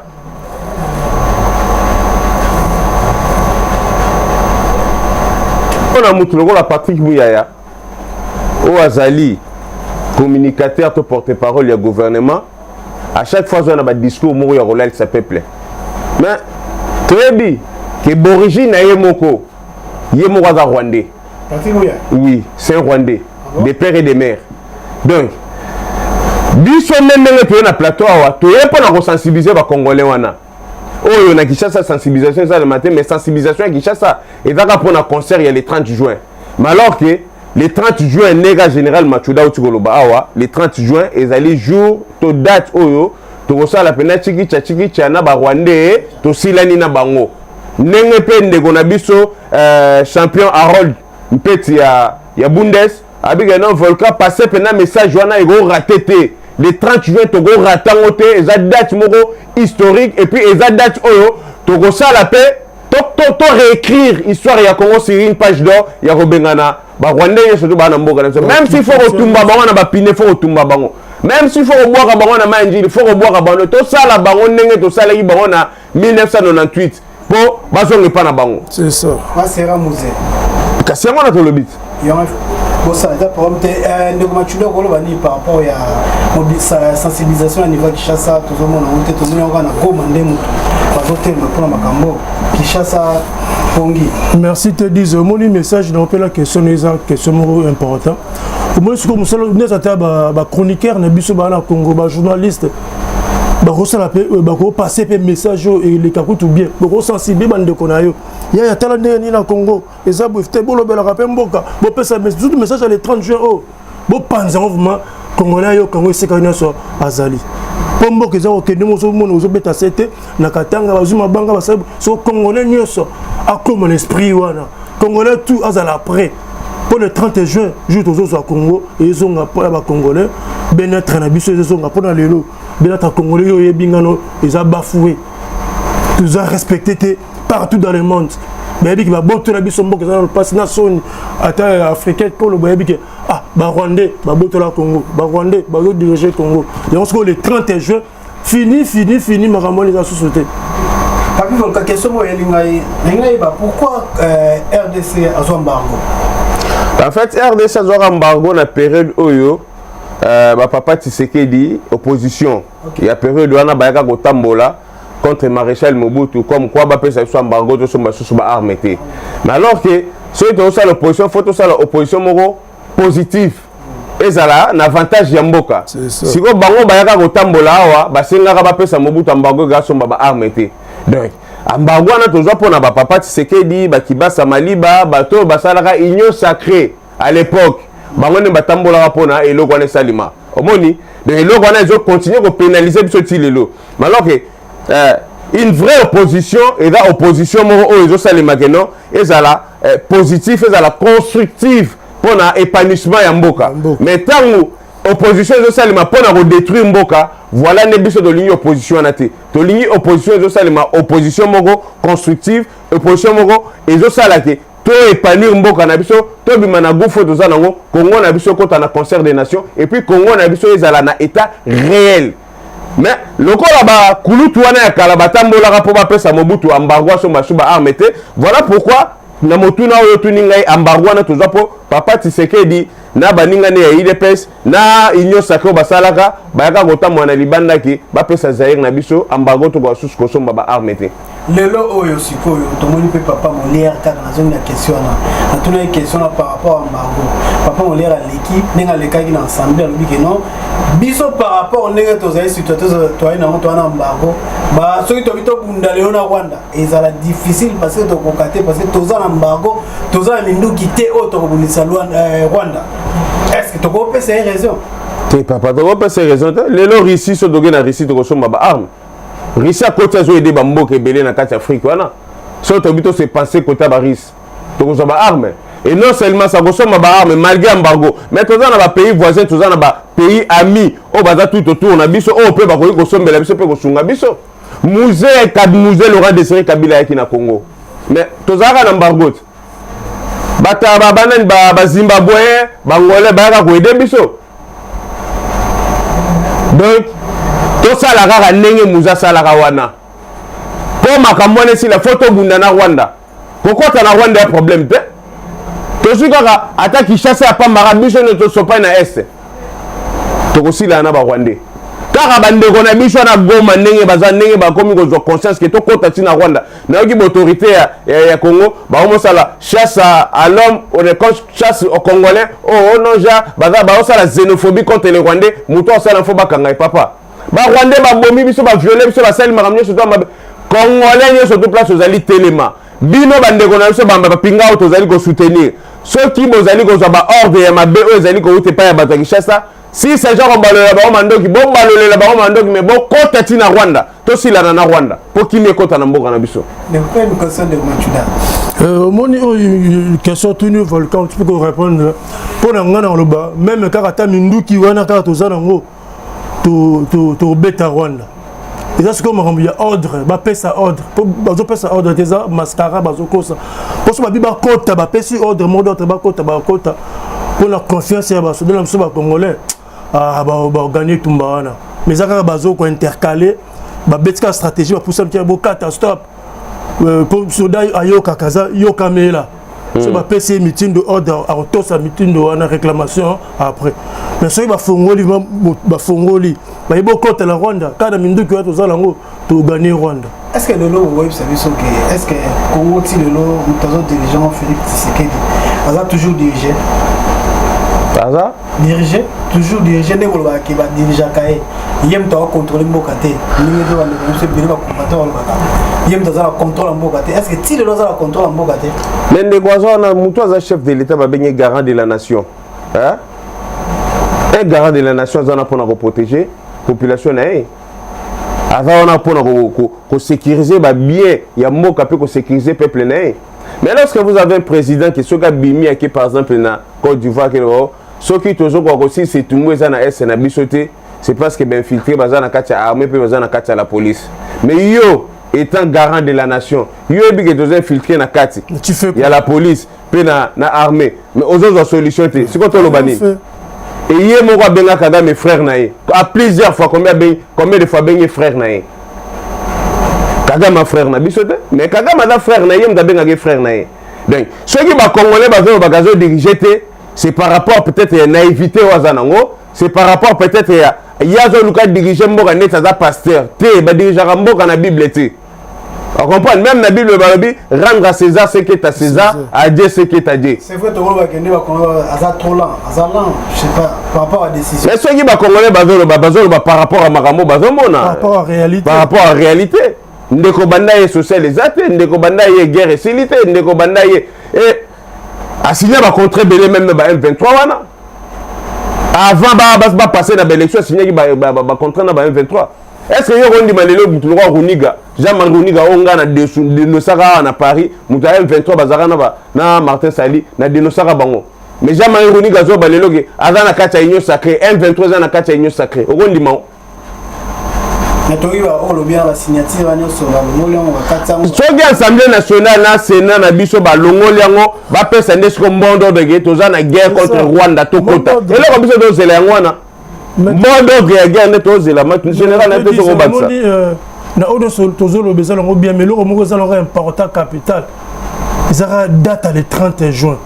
mpona motu lokola Patrick Muyaya oyo azali communicateur to porte-parole ya gouvernement, à chaque fois azwa na badiscours moko ya kolalisa peuple, mais toyebi ke d'origine na ye moko, ye moko aza rwandais. Oui, c'est un Rwandais de père et de mère. Donc biso nde ndenge toye na plateau awa, toye mpo na kosensibiliser bacongolais wana oyo na Kinshasa. Sensibilisation esalema te, mais sensibilisation ya Kinshasa ezaka mpona concert ya le 30 juin. Mais alors que le 30 juin, ndenge général Machuda auti koloba awa, le 30 juin ezali jour to date oyo tokosala mpena chikicha chikicha na barwandais, tosilani na bango. Ndenge mpe ndeko na biso champion Harold Mpeti ya Bundes abika non, Volcan passe mpena message wana, ekorater te. Le 30 juin tokorater yango te, eza date moko historique. Et puis eza date oyo tokosala mpe to réécrire histoire ya Congo sur une page d'or ya kobengana barwandais nyonso to baa na mboka na biso. Même si faut kotumba bango na bapine, faut kotumba bango. Même si faut kobwaka bango na mai Njili, faut kobwaka bango. Tosala bango ndenge tosalaki bango na 1998 mpo bazonga epa na bango. C'est ça. Basera musée. Kasi yango wana tolobi te. Yango bosala eza problème te. Ndeko Machuda, koloba nini par rapport ya sensibilisation ya niveau ya Kinshasa? Tozomona yango te, tomoni yango kaka na Goma nde moto bazotelema mpona makambo. Kinshasa pongi. Merci te dise. Omoni message na opela question na eza question moko important. Omoni sikoyo mosala neti ata bachroniqueur na biso baa na Congo, bajournaliste bakosala mpe bakopase mpe message oyo eleka kutu bien, bokosensibiliser bandeko na yo. Yaya, tala ndenge nini na Congo eza boye te, bolobelaka mpe mboka, bopesa surtout message ya le 30 juin oyo, bopanza yango vraiment. Congolais ayoka yango esika nyonso azali, mpo mboka eza kokende. Mozomona ozobeta se te na Katanga, bazwi mabanga basali. So congolais nyonso akóma na esprit wana, congolais tout azala prêt mpo le 30 juin, jour tozozwa Congo ezonga mpo ya bacongolais, bien-être na biso ezozonga. Mpo na lelo bien-être congolais oyo oyebi ngano eza bafoué, toza respecté te partout dans le monde. Bayebi ke babotola biso mboka, eza na mpasi na soni. Ata africain kolo bayebi ke ah, barwandais babotola Congo, barwandais bazodirige Congo. Yango sikoyo le 30 juin, fini fini fini, makambo wana eza susu te. Papi Volka, question moko eyeli ngai, ndenge nayeba pourquoi RDC azwa embargo. En fait, RDC azwaka embargo na période oyo bapapa Tshisekedi, opposition ya période wana, bayaka kotambola contre maréchal Mobutu, comme quoi bapesa biso embargo, tosomba susu baarme te. Mais alors que soki tozosala opposition, faut tosala opposition moko positive, ezala na avantage ya mboka. Sikoyo bango bayaka kotambola awa, basengaka bapesa Mobutu embargo eka asomba baarme te. Donc embargo wana tozwa mpona bapapa Tshisekedi, bakibasa maliba, bato oyo basalaka Union sacrée à l'époque, bango nde batambolaka mpona eloko wana esalima. Omoni, donc eloko wana ezocontinue kopénaliser biso ti lelo. Mais alors que une vraie opposition eza opposition moko oyo ezosalema que non, ezala positif, ezala constructive mpona épanouissement ya mboka. Mais ntango opposition ezosalema mpona kodétruire mboka, voilà nde biso tolingi opposition wana te. Tolingi opposition ezosalema, opposition moko constructive, opposition moko ezosala ke to épanouir mboka na biso, tobima na gouffre oyo toza nango, Congo na biso ekɔta na concert des nations, et puis Congo na biso ezala na état réel. Mais lokola bakulutu wana ya kala batambolaka mpo bapesa Mobutu embargo asomba su baarme te, voilà pourquoi na motuna oyo otuni ngai, embargo wana tozwa mpo papa Tshisekedi na baningani ya UDPS na Union sacrée oyo basalaka, bayaka kotambola na libandaki, bapesa Zaire na biso embargo, tokoka susu kosomba baarme te. Lelo oyo sikoyo tomoni mpe papa Molière kaka, nazongi na question wana, natunaki question na par rapport à embargo. Papa Molière aleki ndenge alekaki na assemblée, alobi ke non, biso par rapport ndenge tozali situation toyai nango, toza na embargo, soki tobi tobunda lelo na Rwanda, ezala difficile parce que tokoka te, parce que toza na embargo, toza na minduki te oyo tokobundisa Rwanda. Est ce que tokopesa ye raison? Te papa, tokopesa ye raison te. Lelo Russie, so toke na Russie, tokosomba baarme. Russie akoti, azoaider bamboka ebele na kati ya Afrique wana. So tobi tose penser kota barusse, tokozwa baarme. Et non seulement ça, kosomba baarme malgré embargo, mais toza na bapays voisin, toza na bapays amis oyo baza tout autour na biso, oyo mpe bakoki kosombela biso mpe kosunga biso. Mzee Laurent Désiré Kabila ayaki na Congo, mais tozalaka na embargo te. Bata banani, bazimbabwéen, bangolais bayaka koaider biso. Donc tosala kaka ndenge Mzee asalaka wana mpo makambo wana esila. Faut tobunda na Rwanda. Kokɔta na Rwanda ya problème te. Tozwi kaka ata Kinshasa ya pambaka biso nde tosopai na Est, tokosilana na barwandais. Kaka bandeko na biso na Goma, ndenge baza, ndenge bakomi kozwa conscience ke tokɔta ntina Rwanda. Nayoki baautorité ya Congo bakomosala chasse à l'homme, chasse au Congolais. Oh non, ja baza baosala xénophobie contre les Rwandais. Moto asala, faut bakanga ye. Papa, barwandais babomi biso, baviole biso, basali makambo nyonso to mabe. Congolais nyonso to place ozali, telema. Bino bandeko na biso bamba bapinga oyo tozali kosoutenir, soki bozali kozwa baordre ya mabe oyo ezali kouta epai ya bato ya Kinshasa, si s'agit kobalolela bango mandoki, bobalolela bango mandoki, mais bokɔta ntina Rwanda, tosilana na Rwanda mpo kimi ekɔta na mboka na biso. Omoni oyo question tuni Volcan, tu peux répondre mpo na ngai na koloba même kaka ata minduki wana kaka toza nango, tobeta Rwanda. Eza sikoyo makambo ya ordre, bapesa ordre. Mpo bazopesa ordre te, eza mascara bazokosa. Mposo babi bakota, bapesi ordre, mot d'ordre, bakota, bakota. Mpona confiance ya basoda na biso bacongolais, bagagner etumba wana. Mais eza kaka bazokointercaler, babeti kaka stratégie, bapusa mtia bokata, stop, mpo soda ayokaka aza yokamela. So bapesi ye mitindo, ordre, akotosa mitindo wana, réclamation après. Mais soki bafongoli, bafongoli, bayebi okotela Rwanda kaka na minduki wana toza nango, togagner Rwanda. Est ce que lelo okoyebisa biso ke est ce que Congo ti lelo moto azo dirigeant Félix Tshisekedi aza toujours dirigé? Aza dirigé, toujours dirigé. Ndenge olobaka ke badirigeaka ye, ye moto akocontrôle mboka te, ndenge mpe bandeko biso ebele bacombattant balobaka ye moto aza na contrôle ya mboka te, est ce que ti lelo aza na contrôle ya mboka te? Mais ndeko, aza wana, moto aza chef de l'État, babenge garant de la nation, hein? Un garant de la nation aza wana mpona koprotéger population na ye, aza wana mpona kosécuriser babien ya mboka mpe kosécuriser peuple na ye. Mais lorsque vous avez un président qui soki abimi, ake par exemple na Côte d'Ivoire, ke soki tozokoka kosilisa etumbu eza na Est na biso te, c'est parce que bainfiltré baza na kati ya armée mpe baza na kati ya la police. Mais yo, étant garant de la nation, yo oyebi ke toza infiltré na kati ya la police mpe na armée, mais ozozwa solution te. Sikoyo toloba nini? Eye moko abenga Kagame frère na ye à plusieurs fois. Combien abengi, combien de fois abengi frère na ye Kagame? Frère na biso te, mais Kagame aza frère na ye, moto abengaki frère na ye. Donc soki bacongolais bazolobaka azodirige te, c'est par rapport peut-être ya naïveté oyo aza nango, c'est par rapport peut-être ya ye azoluka dirige mboka neti aza pasteur te. Badirigeaka mboka na Bible te, comprendre? Même na Bible balobi: rendre à César ce qui est à César, à Dieu ce qui est à Dieu. C'est vrai, tokoloba kende bakongolais aza trop lent, aza lent, je sais pas, par rapport à décision. Mais soki bacongolais bazoloba, bazoloba par rapport à makambo bazomona. Par rapport à réalité. Par rapport à réalité. Ndeko, banda ye social eza te. Ndeko, banda ye guerre esili te. Ndeko, banda ye e asigne bacontrat ebele, même ba M23 wana, avant bapasse na baélection, asignaki bacontrat na ba M23. Est ce que yo kondima lelo mutu lokwa Runiga, Jean-Marie Runiga, oyo nga na dénonçaka awa na Paris, moto ya M23 bazalaka na Martin Sali, na dénonçaka bango, mais Jean-Marie Runiga azoba lelo ke aza na kati ya Union sacrée, M23 eza na kati ya Union sacrée, okondima? Na toki olobi na basignature wana nyonso, balongoli yango, bakati yango. Soki Assemblée nationale na Sénat na biso balongoli yango, bapesa nde siko mot d'ordre ke toza na guerre contre Rwanda, tokota. Eloko biso tozela yango wana, mot d'ordre ya guerre nde tozela. Général na te, tokobakisa. Na oyo nyonso tozoloba eza nango bien, mais eloko moko eza nango important, capital, ezaka date le 30 juin.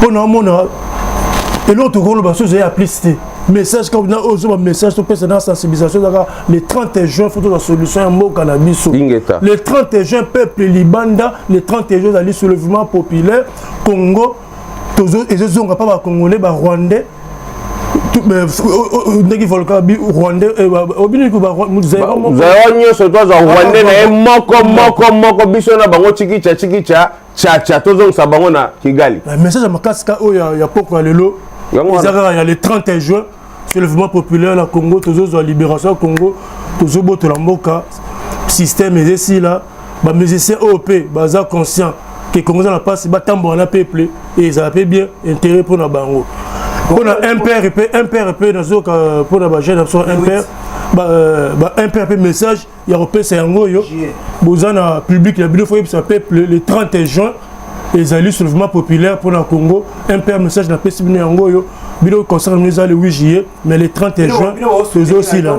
Mpo na omona eloko tokoloba so ezali ya plus te, message kaka na oyo bamessage topesa na sensibilisation ezaka le 30 juin, faut tozwa solution ya mboka na biso. Le 30 juin, peuple libanda, le 30 juin ezali soulèvement populaire. Congo ezozonga mpa bacongolais, barwandais ndenge volka bi rwandais obini. Zayo nyonso tozwa rwandais na ye moko moko moko, biso na bango chikicha chikicha chacha, tozongisa bango na Kigali. Message ya makasi ka oyo ya poko ya lelo eza kaka ya le 31 juin, soulèvement populaire na Congo. Tozozwa libération ya Congo, tozobotola mboka, système eza esila. Bamusicien oyo mpe baza conscient ke Congo eza na mpasi, batambola na peuple, ezala mpe bien, intérêt mpona bango, mpona MPR mpe MPR mpe nazoyoka mpona bajeune na biso MPR, ba MPR mpe message ya kopesa yango oyo boza na public na bino, faut yebisa peuple le 30 juin ezali soulèvement populaire mpona Congo. MPR, message napesi bino yango oyo. Bino concert bino eza le 8 juillet, mais le 30 juin tozosila.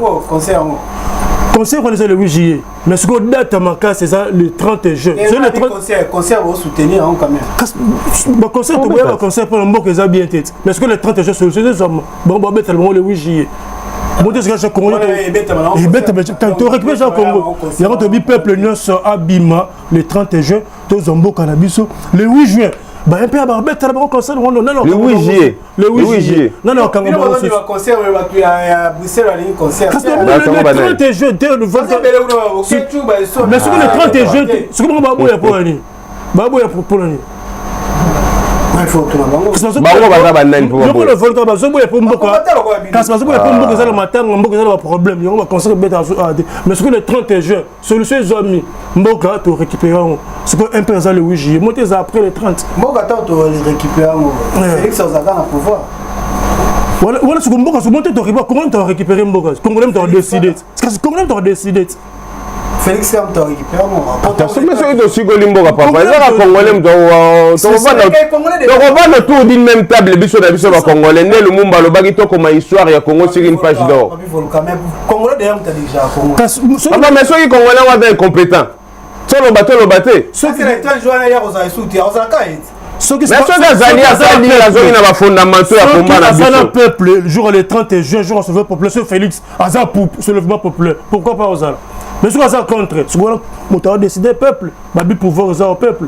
Concert wana eza le 8 juillet, mais sikoyo date ya makasi eza le 30 juin. Concert bosoutenir yango quand même. Baconcert, toboya baconcert mpona mboka eza bien te, mais sikoyo le 30 juin solution ezozwama. Bango babetala bango le 8 juillet, moto esika Congo ebetama, torécupère ja Congo. Yango tobi peuple nyonso abima le 30 juin, tozwa mboka na biso. Le 8 juin, baMPR babetala bango concert. Le 8 juillet. Le 8 juillet, nano akanga bango. Le 30 juin te, mais soki le 30 juin, soki bango baboya mpo nini? Baboya mpo nini? Bango baza banani? Mpo bazoboya mpo mboka, kasi bazoboya mpo mboka eza na matanga, mboka eza na baproblème. Yango baconcert ebeta te, mais soki le 30 juin solution ezwami, mboka torécupéré yango. Sikoyo MPR eza le 8 juillet, mo te, eza après le 30. Mboka ntango torécupéré yango, Félix azalaka na pouvoir. Wana siko mboka so mo te, torécupéré Congolais, torécupéré mboka, Congolais moto adécide, kasi Congolais moto adécide. Félix ka moto arécupéré yango. Mais soki tosikoli mboka, papa, ezaka Congolais moto tokovanda autour d'une même table, biso na biso bacongolais. Nde Lumumba alobaki tokoma histoire ya Congo sur une page d'or. Papa, mais soki Congolais yango aza incompétent, toloba toloba te. Soki Mais soki azali asali, azongi na bafondamentaux ya komba na biso biso. Peuple, jour le 30 juin, jour soulèvement populaire, soki Félix aza pour soulèvement populaire, pourquoi pas ozala? Mais soki aza contre, soki wana moto adécide, peuple babi pouvoir eza au peuple.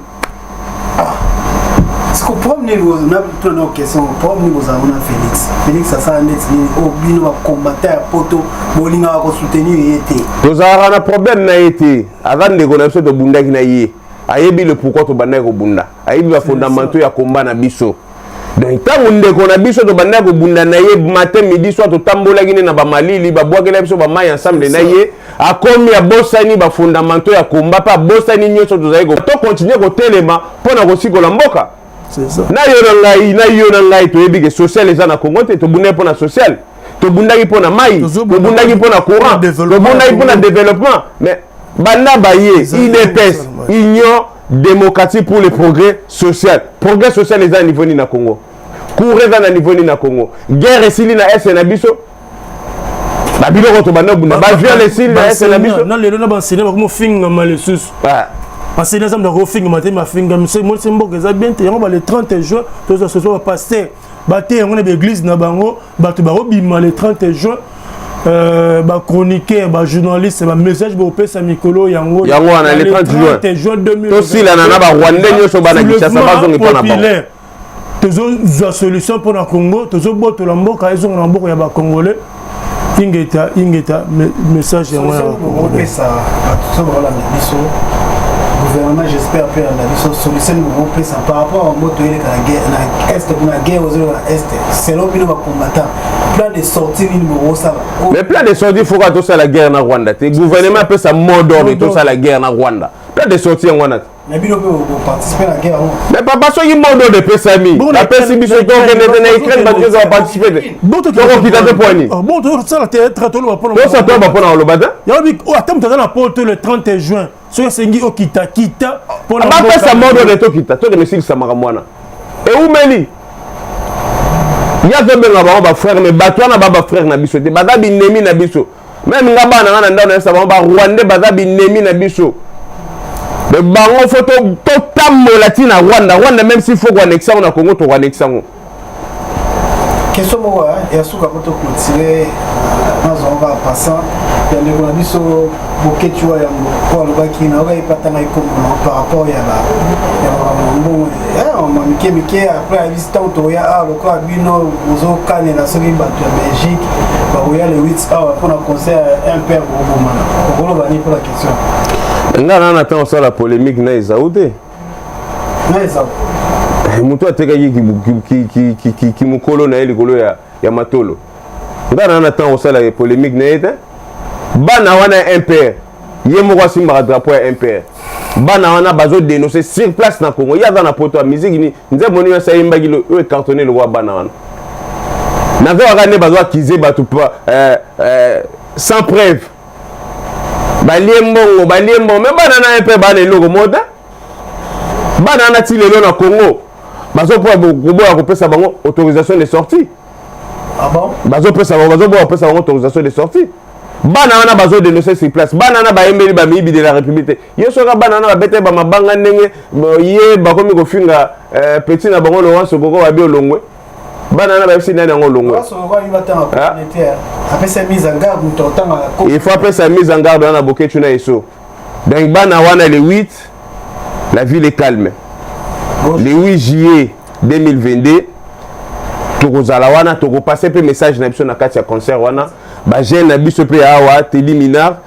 Siko problème nini na tuna question, problème nini bozala na Félix? Félix asala neti nini oyo bino bacombattant ya poto bolingaka kosoutenir ye te? Tozalaka na problème na ye te. Aza ndeko na biso, tobundaki na ye, ayebi le pourquoi tobandaki kobunda, ayebi bafondamentaux ya komba na biso. Donc ntango ndeko na biso tobandaki kobunda na ye matin, midi, soir, totambolaki nde na bamalili, babwakela biso bamai ensemble na ye, akomi abosani bafondamentaux ya komba mpe abosani nyonso. Tozali tocontinue kotelema mpo na kosikola mboka. Na yo na ngai, na yo na ngai, toyebi ke social eza na Congo te. Tobundaki mpo na social, tobundaki mpo na mai, tobundaki mpo na courant, tobundaki mpo na développement. Mais banda baye UDPS, Union démocratique pour le progrès social, progrès social eza na niveau nini na Congo? Courant eza na niveau nini na Congo? Guerre esili na Est na biso? Babiloko tobanda bunda, baviole esili na Est na biso? Na lelo na bansene bakomofingama lisusu. Enseignant nzambe akofingama te, mafingami monisi mboka eza bien te. Yango ba le 30 juin tozwa soso bapasteur bateya yango na baeglise na bango, bato bakobima le 30 juin. Bachroniqueur, bajournaliste, bamessage bopesa mikolo yango. Yango wana, le 30 juin 2000 tosilana na barwandais nyonso, bana Kinshasa bazongi mpo na bango. Tozozwa solution mpo na Congo, tozobotola mboka, ezonga na maboko ya bacongolais. Ingeta, ingeta, message yango ya bacongolais. Bato so bakolanda biso, gouvernement j'espère mpe landa biso, solution nini bokopesa par rapport à moto eleka na est kuna, guerre ozoleka na est? Selon bino bacombattant, plan de sortie nini bokosala? Mais plan de sortie, faut kaka tosala guerre na Rwanda te. Gouvernement apesa mot d'ordre, tosala guerre na Rwanda. Plan de sortie yango wana te. Na bino mpe boparticipe na guerre yango? Mais papa, soki mot d'ordre epesami, bapesi biso, tokende te na Ukraine, bato nyonso baparticipe te, tokokita te. Poani? Bon, tosala théâtre, toloba mpona tosala toyaba mpona koloba te. Yango, ata moto aza na poto, le 30 juin soki asengi okita, kita. Bapesa mot d'ordre, tokita, tokende silisa makambo wana eumeli. Ye azobenga bango bafrère, mais bato wana ba bafrère na biso te, baza binemi na biso. Même nga, bana nga na ndako, nayesa bango, barwandais baza binemi na biso. Mais bango, faut totambola ntina Rwanda. Rwanda, même si faut koannexe yango na Congo, tokoannexe yango. Question moko ya suka po toclôturer, nazwango kaka passant ya ndeko na biso Boketi wa yango po alobaki, nayoka epatanga ekombo par rapport ya makambo mbongo ma mike mike. Après ayebisi ntango tokoya awa, lokola bino bozokanela soki bato ya Belgique bakoya le 8 awa mpona concert ya MPR, bokobomana. Okoloba nini mpona question? Nga na ntango osala polémique na Ezau te. Na Ezau. Moto atekaki kimokolo na ye likolo ya matolo. Nga na ntango osala polémique na ye te. Bana wana ya MPR, ye moko asimbaka drapeau ya MPR, bana wana bazodénonce sur place na Congo. Ye aza na poto ya musique ni nzembo nini nyonso ayembaki oyo ecartonne lokola bana wana? Nazokaka nde bazoaccuser bato sans preuve, balie mbongo, balie mbongo. Mais bana na ye mpe bana eloko moko te. Bana wana ti lelo na Congo bazopoya koboya kopesa bango autorisation de sortie. Ah bon? Bazopesa bango, bazoboya kopesa bango autorisation de sortie. Bana wana bazodénonce sur place. Bana wana bayembeli bamiyibi de la République te. Ye soka bana wana babete bamabanga ndenge ye bakomi kofinga petit na bango Laurent Sokoko, babi olongwe. Bana wana bayebisi nani yango olongwe? Apesa mise en garde moto otanga. Il faut apesa mise en garde wana Boketu na Eso. Donc bana wana, le 8, la ville est calme. Le 8 juillet 2022 tokozala wana, tokopase mpe message na biso na kati ya concert wana. Bajeune na biso mpe awa, Teli Minar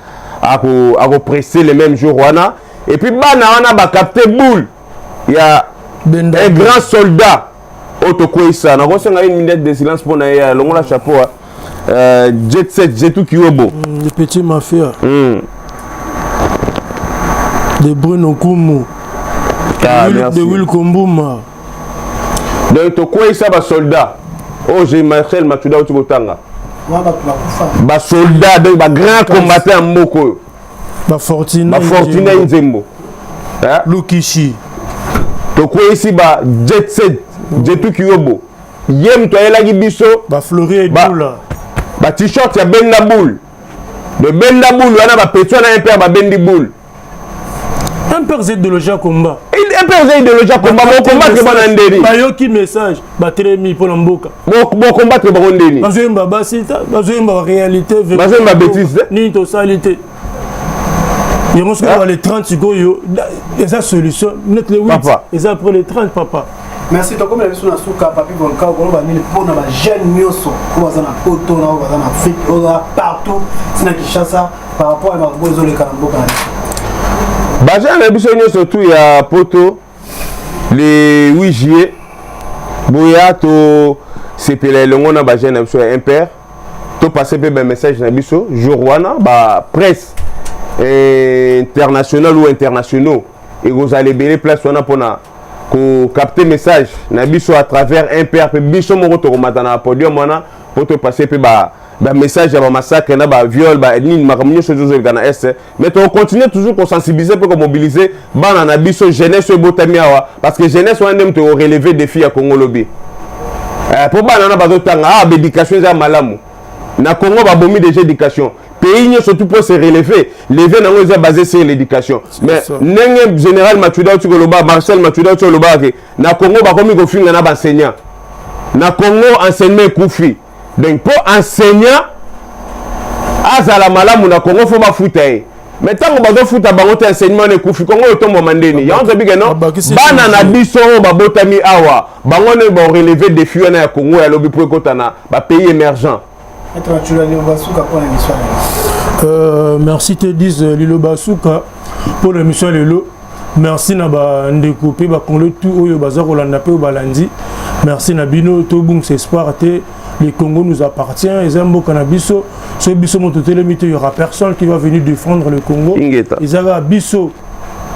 akopreste le même jour wana. Et puis bana wana bacapte boule ya un grand soldat oyo tokweyisa. Nakosenga une minute de silence mpo na ye, longola chapeau, Jet Set Jetu Kiobo. Le petit mafia de Bruno Kumu. Ah, de Will Kombuma. Donc tokweyisa basoldat oyo je Marcel Matuda oti kotanga, basoldat, donc bagrand combattant ya mboka oyo. Bafortuna. Bafortuna Nzembo. Lukishi. Tokweyisi ba Jet Set Jetu Kiyobo, ye moto ayelaki biso. Baflori Edula. Ba t-shirt ya benda boule, de benda boule wana, bapeti wana mpe babendi boule. Un père idéologie ya combat. Un père eza idéologie ya combat. Bocombattre bana ndeni? Bayoki message, batelemi mpo na mboka. Bocombattre bango ndeni? Bazoyemba basi, bazoyemba baréalité. Bazoyemba bétise. Nini tosali te yango? Soki le 30 sikoyo eza solution net, le 8 eza après le 30, papa. Merci, tokomi na biso na suka. Papi Volka, okoloba nini mpona bajeune nyonso oyo baza na poto, na oyo baza na Afrique, oyo baza partout ntina Kinshasa, par rapport ya makambo ezoleka na mboka na biso? Bajeune na biso nyonso tu ya poto, le 8 juillet boya tosepela elongo na bajeune na biso ya MPR, topase mpe bamessage na biso jour wana. Bapresse internationale ou internationaux ekozala ebele place wana mpona kocapter message na biso à travers MPR. Mpe biso moko tokomata na podium wana mpo topase mpe bamessage ya bamassacre na baviol, banini, makambo nyonso ezozoleka na est. Mais tokocontinue toujours kosensibiliser mpe komobiliser bana na biso, jeunesse oyo ebotami awa, parce que jeunesse wana nde moto ekorelever défi ya Congo lobi. Mpo bana wana bazotanga awa, baéducation eza malamu. Na Congo babomi déjà éducation. Pays nyonso tout mpo se relever, lever nango eza basé sur l'éducation. Mais ndenge général Matuda oti koloba, Marcel Matuda oti kolobaka ke na Congo bakomi kofinga na baenseignant, na Congo enseignement ekufi. Donc mpo enseignant azala malamu na Congo, faut bafuta ye. Mais ntango bazofuta bango te, enseignement wana ekufi. Congo otombwama ndeni? Yango toyebi ke non, bana na biso oyo babotami awa, bango nde barelever défi wana ya Congo ya lobi mpo ekota na bapays émergent. Merci te dise liloba suka mpo na émission ya lelo. Merci na bandeko mpe bacongolais tout oyo baza kolanda mpe oyo balandi. Merci na bino. Tobungisa espoir te, le Congo nous appartient, eza mboka na biso. Soki biso moto totelemi te, y aura personne qui va venir défendre le Congo. Eza kaka biso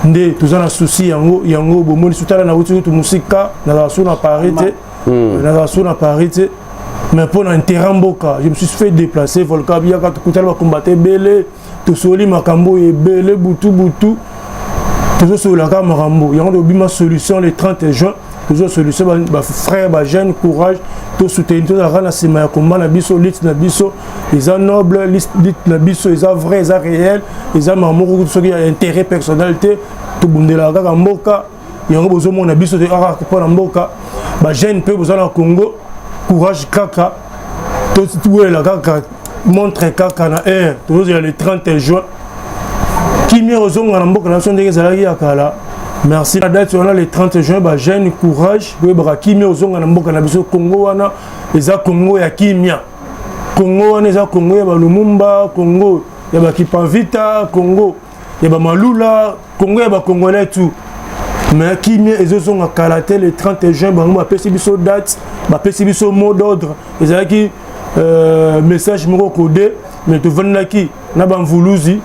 nde toza na souci yango. Yango bomoni sutala nauti kutu mosika, nazala so na Paris te, nazala so na Paris te, mais mpo na intérêt mboka, je me suis fait déplacer. Volcan yaka, tokutala bakombate ebele, tosoli makambo oyo ebele butu butu, tozosololaka makambo yango, tobima solution le 30 juin. Tozwa solution. Bafrère, bajeune, courage, tosoutenir, tozalaka na nsima ya komba na biso. Lutte na biso eza noble, lutte na biso eza vrai, eza réel, eza makambo moko soki ya intérêt personnel te. Tobundelaka kaka mboka. Yango bozomona biso te kaka mpona mboka. Bajeune mpe boza na Congo, courage kaka, towelela kaka montre kaka na heure. Tozozela le 30 juin, kimia ozonga na mboka na biso ndenge ezalaki ya kala. Merci na date wana, le 30 juin. Bajeune, courage, boyebaka kimia ozonga na mboka na biso Congo. Wana eza Congo ya kimia, Congo wana eza Congo ya balumumba, Congo ya bakipavita, Congo ya bamalula, Congo ya bacongolais tout. Mais kimia ezozonga kala te, le 30 juin. Bango bapesi biso date, bapesi biso mot d'ordre. Ezalaki message moko codé, mais tovandaki na bamvuluzi,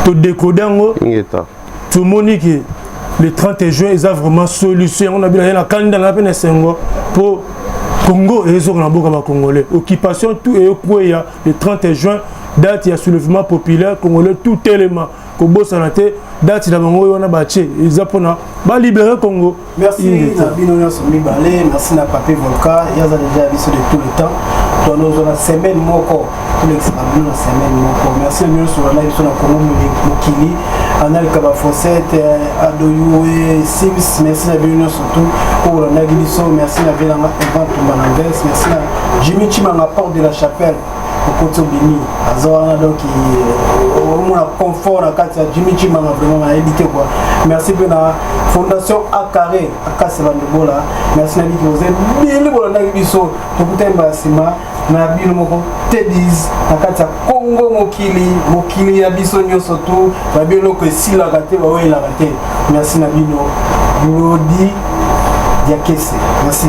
todécoder yango, tomoni ke le 30 juin eza vraiment solution. Yango na bino na kanda na mpe na esengo mpo Congo ezoka na mboka bacongolais, occupation tout eyokweya le 30 juin, date ya soulèvement populaire congolais. Tout telema, kobosana te date na bango oyo wana batie eza mpona balibérer Congo. Merci na bino nyonso mibale. Merci na Pape Volca, ye aza déjà biso de tout le temps. Tozwa na semaine moko, tolekisaka bino na semaine moko. Merci na bino nyonso balai biso na Congo Mokili, Analika Bafosete, Adoyue Sims. Merci na bino nyonso tu oyo olandaki biso. Merci na vielanga Evan Tumba na Nves. Merci na Jimmy Chimanga, Porte de la Chapelle, okoti obimi, aza wana. Donc omona confort na kati ya Jimmy Chimanga, vraiment nayebi te quoi. Merci mpe na Fondation Acarré Akase Bandobola. Merci na biki boza ebele bolandaki biso. Tokutani mbala nsima na bino moko Tedis na kati ya Kongo Mokili, mokili ya biso nyonso tu. Babi eloko esilaka te, bawelaka te. Merci na bino. Glodi Diakese, merci.